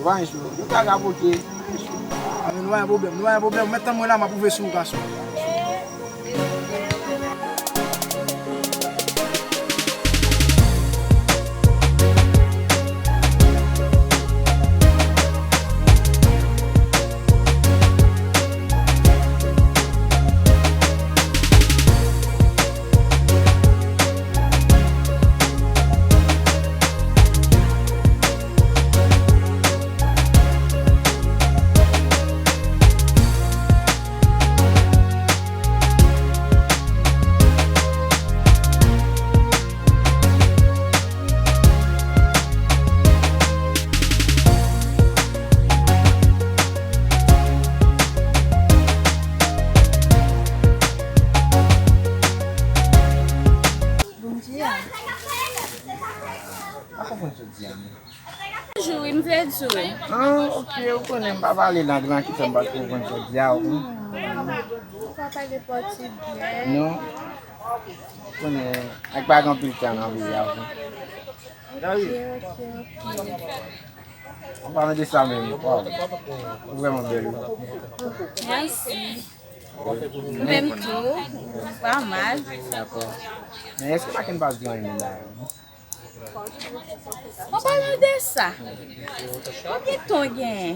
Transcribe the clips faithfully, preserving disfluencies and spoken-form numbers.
Pa gen sou yo. Nou pa rapote. Anben, nou pa gen pwoblèm, nou pa gen pwoblèm. Mèt tann mwen la, m ap pwouve sou ou, gason. Bondye a. Pa konprann sa w di a, non. Jou wi, m vle di w. Ah, ok, ou konnen m pa pale lang lan ki fè m pa konprann sa w di a, ou konnen. Ou pa pale pòtigè. Non. Ou konnen, nèg pa gen anpil tan nan vi a, ou konnen. Ok, ok, ok. An palan de sa menm, waw. Ou vrèman bèl, wi. Mèsi. Ou menm tou. Pa mal. Dakò. Men èske Maken pa di anyen la? An palan de sa, konbyen tan w genyen?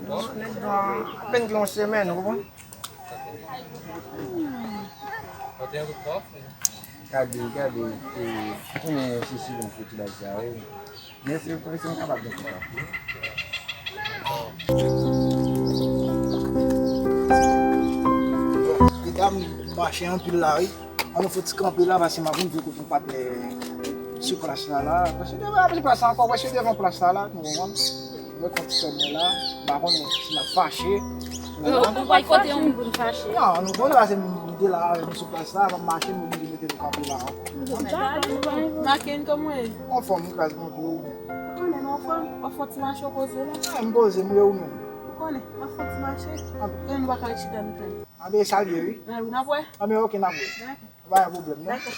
Non, nèg lan apèn gen yon semèn, ou konprann? Gade, gade, e, konnen se si yon foti bagay sa, wi. Men se, se m kapab gen kontak. Medam, mache anpil la, wi. An nou fouti kanpe la, paske m ap vin vin kote yon patnè sou plas la, la. Paske devan sou plas la ankò, wè, se devan plas la, la, nou konprann. Mwen konn ti sè mwen la, m pa konnen si l ap fache. Ou pa kote yon moun pou n fache. Non, nou konnen, paske m te la avè nou sou plas la, m ap mache, m oblije mete nou kanpe la ankò. Maken, kòman w ye? Anfòm, wi, kraz mwen pou ou menm. Ou konnen, nou anfòm, w ap fè yon ti mache w poze la. Ah, m poze, m ye ou menm. Ou konnen, m ap fè yon ti mache. Anben, nou pa ka ret chita nou tann. Anben, sa l ye, wi. Anben, n ap wè. Anben, ok, n ap wè. Dakò. Pa gen pwoblèm, non. Dakò.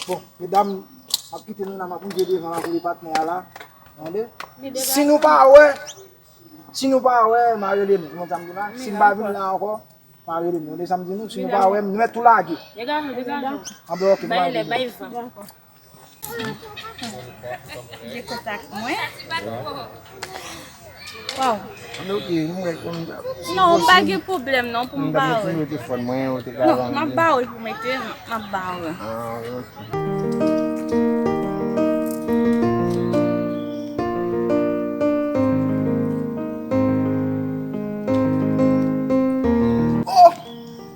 Bon, medam, m ap kite nou la, m ap rive devan la kote patnè a la. Tande? Si nou pa wè, si nou pa wè, m a rele nou. Ou konn sa m di la? Si m pa vin la ankò, m a rele nou. Tande sa m di nou? Si nou pa wè m, nou mèt tou lage. Degaje w, degaje w. Anben, ok, m a rele nou. Bay lè, bay van. Dakò. Gen kontak mwen. Waw. Anben, ok, nou wè konn sa. Non, m pa gen pwoblèm non pou m ba w. Non, m ap ba w pou mete, m ap ba w. Ah, ok. Oh!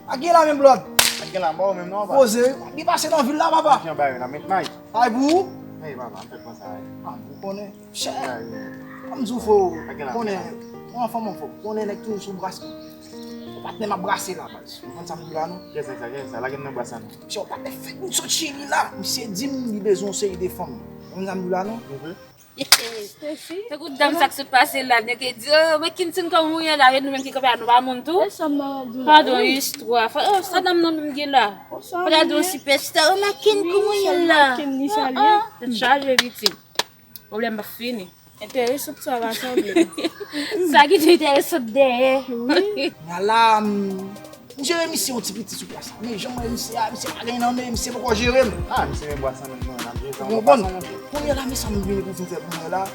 Ak gen la menm, Blòd. Ak gen la, ba w menm non, pa. Poze, wi. Gen pase nan vil la, papa. Jan bagay la, met may. Ay pou ou? Ey, papa, m fèk konsa, ey. Ah, ou konnen. Chè. Ban m di w, fò konnen. Ou anfòm, anfòm. Konnen nèg toujou sou bras mwen. Yon patnè m ap brase la, baz. Ou konn sa m di la, non? Kiyès nèg sa, kiyès sa? Lage m nan bras la, non. Chè, yon patnè fèk vin sot Chili la. Misye di m li bezwen yon seri de fanm. Ou konn sa m di la, non? Tankou dam sa k sot pase la, nèg ki di, oh, men Kintin kòman ou ye la, e nou menm ki kanpe a, nou pa moun tou? Padon, istwa. Fa-, oh, sa dam nan menm gen la. Fò ta di yon sipèsta, oh, men Kin kòman ou ye la? Ah, ah. Tèt chaje, pitit. Pwoblèm p ap fini. Enteresan sa va sanble. Sa ki te enteresan dèyè. Wi. Ala, m, m jere misye yon ti piti sou plas la. Men jan m wè misye a, misye pa gen nan men, misye poko jere m. Ah, misye men bwa san menm, non, n ap jere sa. Ou konprann? Kounye a la, men sa m vini pou fin fè pou mwen la.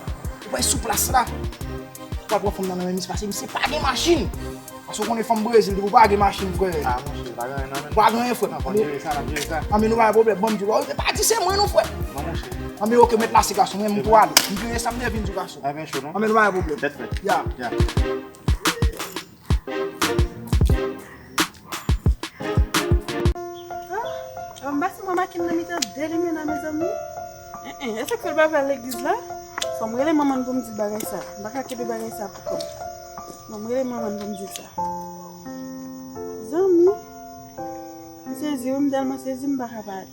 Ou wè sou plas la. Ou pa pran fanm nan nan men misye, paske misye pa gen machin. Paske ou konnen fanm Brezil, depi w pa gen machin, frè. Ah, monchè, pa gen anyen nan men. Pa gen anyen, frè. N ap jere sa, n ap jere sa. Ah, men nou pa gen pwoblèm, ban m di w, pa di se mwen non, frè. Non, monchè. Ah, men ok, mèt lase gason, mwen, m pou ale. M bliye sa m te vin di w, gason. Ah, men cho, non? Ah, men nou pa gen pwoblèm. Tèt frèt. Ya. Ya. Ah, m pase mwen Maken nan mitan de limena, mezanmi. En, en, e sa k fè l pa vle al legliz la? Fò m rele manman n pou m di l bagay sa. M pa ka kenbe bagay sa pou kò m. Bon, m rele manman n pou m di l sa. Zanmi, m sezi wi, m tèlman sezi, m pa ka pale.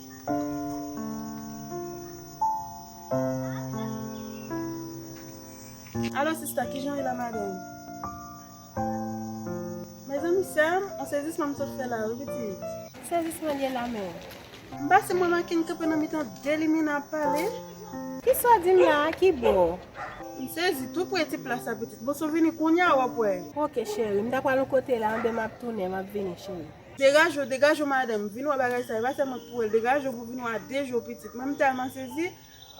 Alo, sista, kijan w ye la, madanm? Mezanmi, sè m, yon sezisman m sot fè la, wi, pitit. Sezisman l ye la, men. M pase mwen Maken kanpe nan mitan de limena ap pale. Kisa w di m la a? Ki bò? M sezi, tou pre ti plas la pitit. Bon, si w vini kounye a, w ap wè. Ok, cheri, m ta pral yon kote la, anben m ap tounen, m ap vini, cheri. Degaje w, degaje w, madanm. Vin wè bagay sa, e pa sèlman pou w, degaje w pou vin wè a de jou, pitit. Mwen, m tèlman sezi,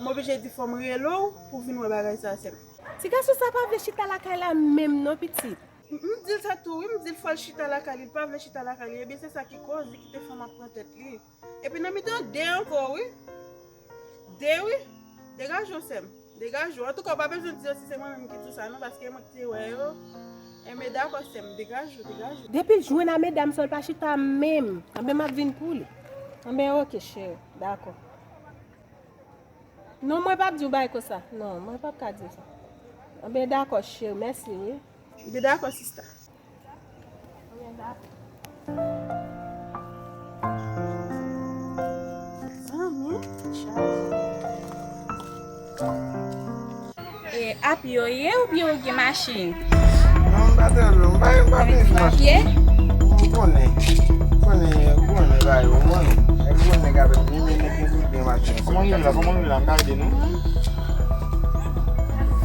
m oblije di fò m rele w pou vin wè bagay sa, sè m. Ti gason sa pa vle chita lakay la menm non, pitit. M, m di l sa tou, wi, m di l fò l chita lakay li, l pa vle chita lakay li. Ebyen, se sa ki koz li kite fanm ap pran tèt li. Epi nan mitan de ankò, wi. De, wi. Degaje w, sè m. Degaje w. Antouka, w pa bezwen di yo si se mwen menm ki di w sa, non, paske e mwen ki te wè yo. Enben, dakò, sè m. Degaje w, degaje w. Depi l jwenn a medam sa, l pa chita menm. Anben, m ap vin pou li. Anben, ok, cheri. Dakò. Non, mwen p ap di w bagay konsa. Non, mwen p ap ka di w sa. Anben, dakò, cheri. Mèsi, wi. Anben, dakò, sista. Zanmi, chaje. E, a pye w ye oubyen w gen machin? Non, m pa tèlman, m pa, m pa gen machin. A pye? Ou konnen, ou konnen, ou konnen bagay yo, ou konnen. Nèg ou konnen nèg avèk mil, nèg gen tout gen machin. Kòman nou ye la? Kòman nou ye la? M ka ede nou?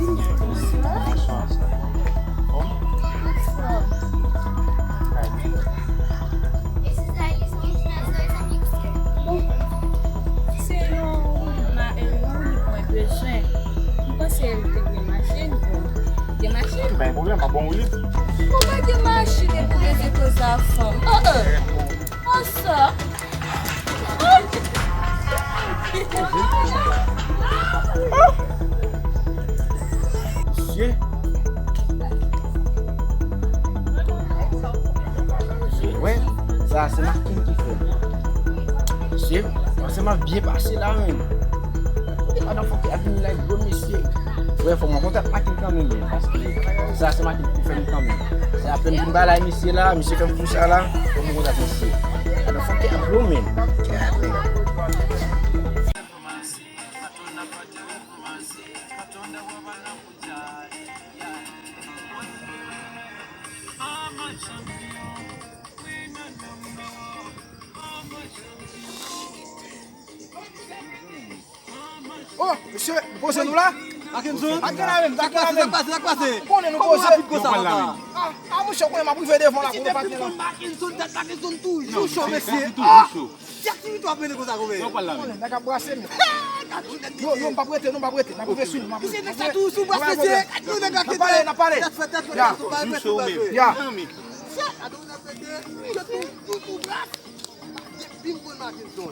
Bonswa. Bonswa. Bon, se yon woulib ma-, yon woulib mwen bezwen. M panse l te gen machin pou. Gen machin? Pa gen pwoblèm, m ap ba w woulib. Ou pa gen machin epi w bezwen koze a fanm. Oh, oh. Konsa. Mesye. Mesye, wè, sa se Makin ki fè. Mesye, panse m ap byen pase la menm. Madan fòk ap vini la gwo mesye. Wè, fò mwen kontak Makin kanmenm, men, paske sa se Makin ki fè m kanmenm. Se apèn pou m bay la misye la, misye fè m tou sa la, fò mwen kontak misye. Madan fòk ap gwo menm. Oh, mesye, nou poze nou la? Mackenson? Mackenson, Mackenson. Sa k pase, sa k pase, sa k pase? Ou konnen nou poze. Kòman w rapid konsa, papa? Ah, ah, monchè, ou konnen m ap rive devan la, konnen pa t gen la. Mackenson, tèt Mackenson toujou cho, mesye. Toujou cho. Tèt li tou ap rele konsa, konbyen? Ou konnen, nèg ap brase, men. Yo, yo, m p ap rete, non, m p ap rete. M ap rive sou nou, m ap rive. Misye nèg sa tou sou bras, mesye. Gade nèg la ki te. N ap pale, n ap pale. Tèt fè, tèt fè, tèt fè, tèt fè. Ya. Gade nèg la ki te. Yo tou, tou, tou bras. Depi m konn Mackenson.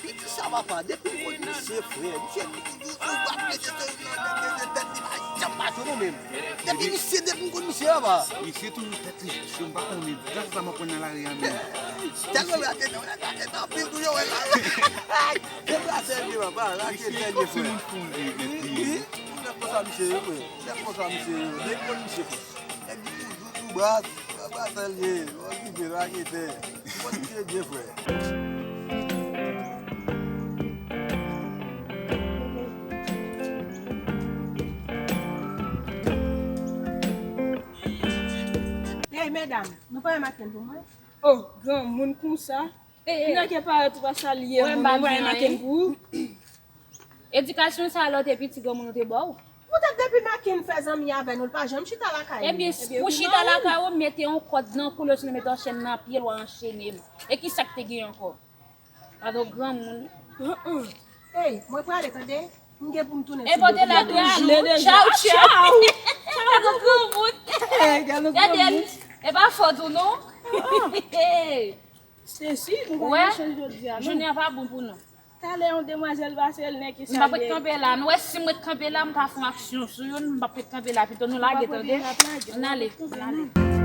Piti sa papa, depi m konn misye, frè, misye toujou sou bak, mesye se yon nèg de tèt li pa janm mache non menm. Depi misye, depi m konn misye papa. Misye toujou tèt li cho, m pa konn li. Gras sa m aprann nan lari a menm. Tèlman l rakete, l rakete anpil tou yo wè la. Se bra sèl li papa, rakete sèl li frè. Wi, wi, nèg konsa misye ye, frè. Nèg konsa misye ye, nèg konn misye frè. Nèg di toujou tou bras, bras sèl li ye, okipe rakete. Konn misye byen frè. Hey, medam, nou pa wè Macken pou mwen? Oh, granmoun konsa. Nèg e parèt ou pa salye moun, ou pa wè Macken pou ou. Edikasyon sa lè w te piti granmoun ou te ba w? Poutèt depi Macken fè zanmi avè nou, l pa janm chita lakay li. Ebyen, pou chita lakay ou, mete yon kòd nan kou l, osinon mete yon chèn nan pye l, w a anchene l. E kisa k te gen ankò? Gade w granmoun. Hey, mwen prale, tande. M gen pou m tounen E pote la tou ale. Tchaw, tchaw. Tchaw, nou pran bout. Gade l. E pa fòt ou non. Stacy, nou pa Wè. Mechanj jodi a non. Jounen an pa bon pou nou. Talè yon demwazèl pase l nen ki M pa ret kanpe la. Nou wè si m ret kanpe la, m ka fè yon aksyon sou youn, m pa ret kanpe la. Pito nou lage tande. Ann ale. Ann ale.